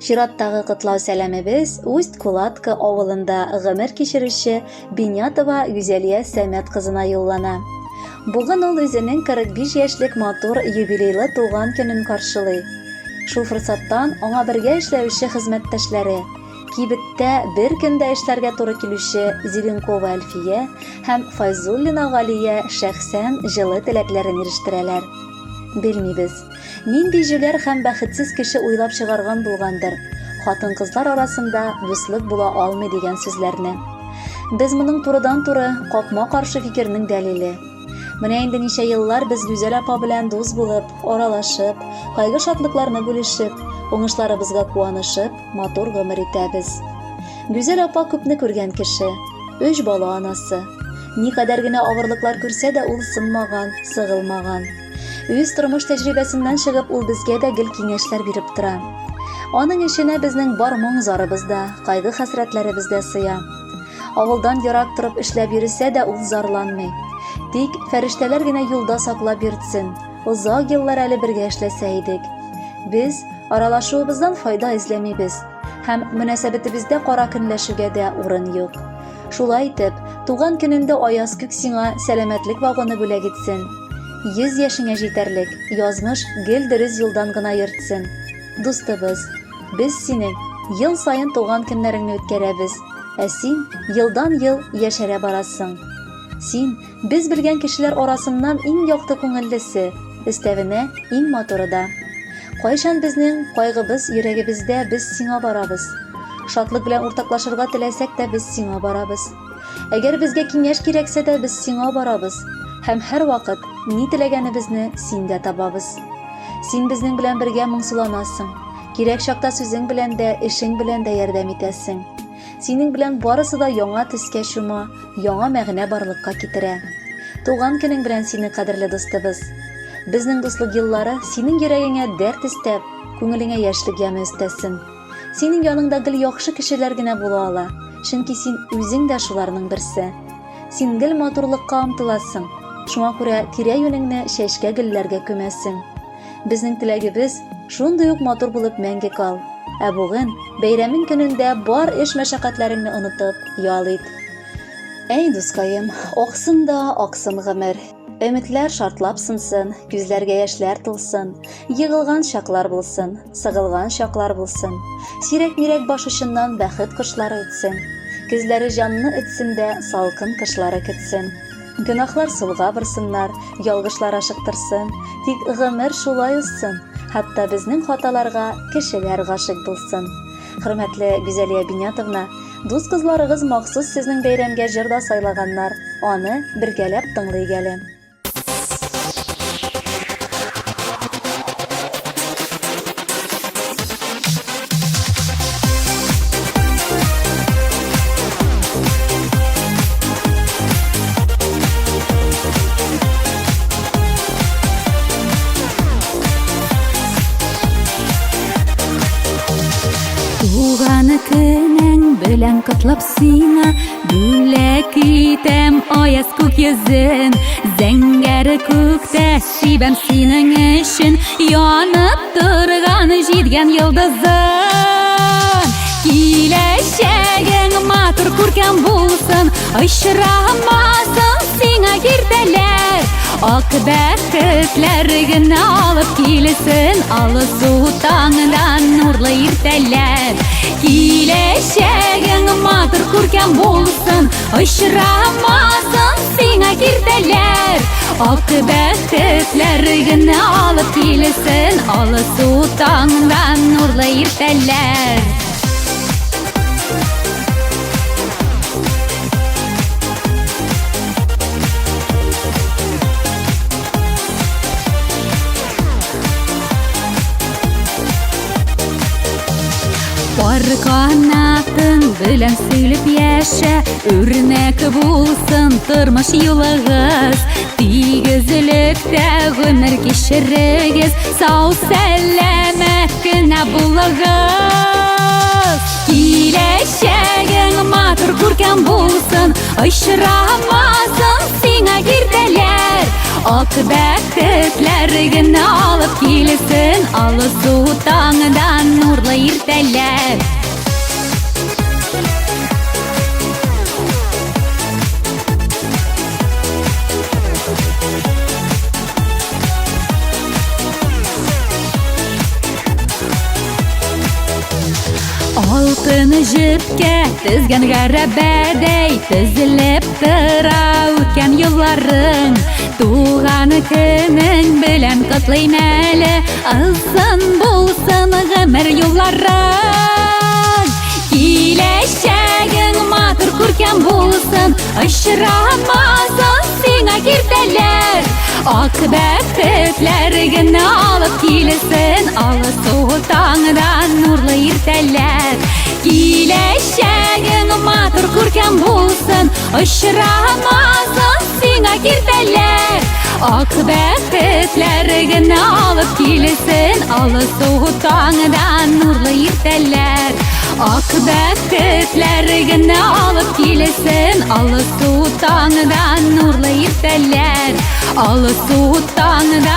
Чираттагы котлау сәламебез Усть-Кулатка авылында гомер кичерүче Бинятова Гүзәлия Сәмәт кызына юллана. Бүген ул үзенең 45 яшьлек матур юбилейлы туган көнен каршылый. Шул форсаттан аңа бергә эшләүче хезмәттәшләре, кибеттә бер көндә эшләргә туры килүче Зеленкова Әлфия һәм Файзуллина Галия шәхсән җылы теләкләрен ирештерәләр. Белмибез, нинди җүләр һәм бәхетсез кеше уйлап чыгарган булгандыр, хатын-кызлар арасында дуслык була алмый дигән сүзләрне. Без моның турыдан-туры капма-каршы фикернең дәлиле. Менә инде ничә еллар без Гүзәл апа белән дус булып, аралашып, кайгы-шатлыкларны бүлешеп, уңышларыбызга куанышып, матур гомер итәбез. Гүзәл апа күпне күргән кеше, өч бала анасы. Никадәр генә авырлыклар күрсә дә ул сынмаган, сыгылмаган. Үз тормыш тәҗрибәсеннән чыгып ул безгә дә гел киңәшләр биреп тора. Аның эченә безнең бар моң-зарыбыз да, кайгы-хәсрәтләребез дә сыя. Авылдан ерак торып эшләп йөресә дә ул зарланмый. Тик фәрештәләр генә юлда саклап йөртсен. Озак еллар әле бергә эшләсә идек. Без аралашуыбыздан файда эзләмибез һәм мөнәсәбәтебездә кара көнләшүгә дә урын юк. Шулай итеп, туган көнендә аяз күк сиңа сәламәтлек вагоны бүләк итсен. 100 яшеңә җитәрлек, язмыш гел дөрес юлдан гына йөртсен. Дустыбыз, без синең ел саен туган көннәреңне үткәрәбез, ә син елдан-ел яшәрә барасың. Син без белгән кешеләр арасыннан иң якты күңеллесе, өстәвенә иң матуры да. Кайчан безнең кайгыбыз йөрәгебездә без сиңа барабыз. Шатлык белән уртаклашырга теләсәк тә без сиңа барабыз. Әгәр безгә киңәш кирәксә дә без сиңа барабыз. Һәм һәрвакыт ни теләгәнебезне синдә табабыз. Син безнең белән бергә моңсуланасың. Кирәк чакта сүзең белән дә, эшең белән дә ярдәм итәсең. Синең белән барысы да яңа төскә чума, яңа мәгънә барлыкка китерә. Туган көнең белән сине, кадерле дустыбыз! Безнең дуслык еллары синең йөрәгеңә дәрт өстәп, күңелеңә яшьлек яме өстәсен. Синең яныңда гел яхшы кешеләр генә була ала, чөнки син үзең дә шуларның берсе. Син гел матурлыкка омтыласың, шуңа күрә тирә-юнеңне чәчкә-гөлләргә күмәсең. Безнең теләгебез, шундый ук матур булып мәңге кал. Ә бүген, бәйрәмең көнендә бар эш-мәшәкатьләреңне онытып, ял ит. Әй, дускаем, аксын да аксын гомер. Өметләр шартлап сынсын, күзләргә яшьләр тулсын, егылган чаклар булсын, сыгылган чаклар булсын. Сирәк-мирәк баш очыннан бәхет кошлары үтсен. Көзләре җанны өтсен дә, салкын кышлары көтсен. Гөнаһлар сулга борсыннар, ялгышлар ашыктырсын, тик гомер шулай узсын, хәтта безнең хаталарга кешеләр гашыйк булсын. Хөрмәтле Гүзәлия Бинятовна, дус кызларыгыз махсус сезнең бәйрәмгә җыр да сайлаганнар, аны бергәләп тыңлыйк әле. Туган көнең белән котлап сиңа Бүләк итәм аяз күк йөзен Зәңгәр күктә сибәм синең өчен Янып торган җиткән йолдызын. Киләчәгең матур күркәм булсын, Очрамасын сиңа киртәләр. Ак бәхетләр генә алып килсен Алсу таңнан нурлы иртәләр. Киләчәгең матур күркәм булсын, Очрамасын сиңа киртәләр. Ак бәхетләр генә алып килсен Алсу таңнан нурлы иртәләр. Пар канатын белән сөйлеп яшә, үрнәк булсын тормыш юлыгыз. Тигезлектә гомер кичерегез, сау сәламәт кенә булыгыз. Киләчәгең матур күркәм булсын, очрамасын сиңа киртәләр. Ак бәхетләр генә алып килсен, алсу таңдан нурлы иртәләр. Алтын җепкә тезгән гәрәбәдәй Тезелеп тора үткән елларың. Туган көнең белән котлыйм әле, Озын булсын гомер юлларың. Киләчәгең матур күркәм булсын, Очрамасын сиңа киртәләр. Ак бәхетләр генә алып килсен, Алсу таңдан нурлы иртәләр. Киләчәгең матур күркәм булсын, Очрамасын сиңа киртәләр. Ак бәхетләр генә алып килсен, Алсу таңдан нурлы иртәләр. Ак бәхетләр генә алып килсен, Алсу таңдан нурлы иртәләр. Алсу таңдан.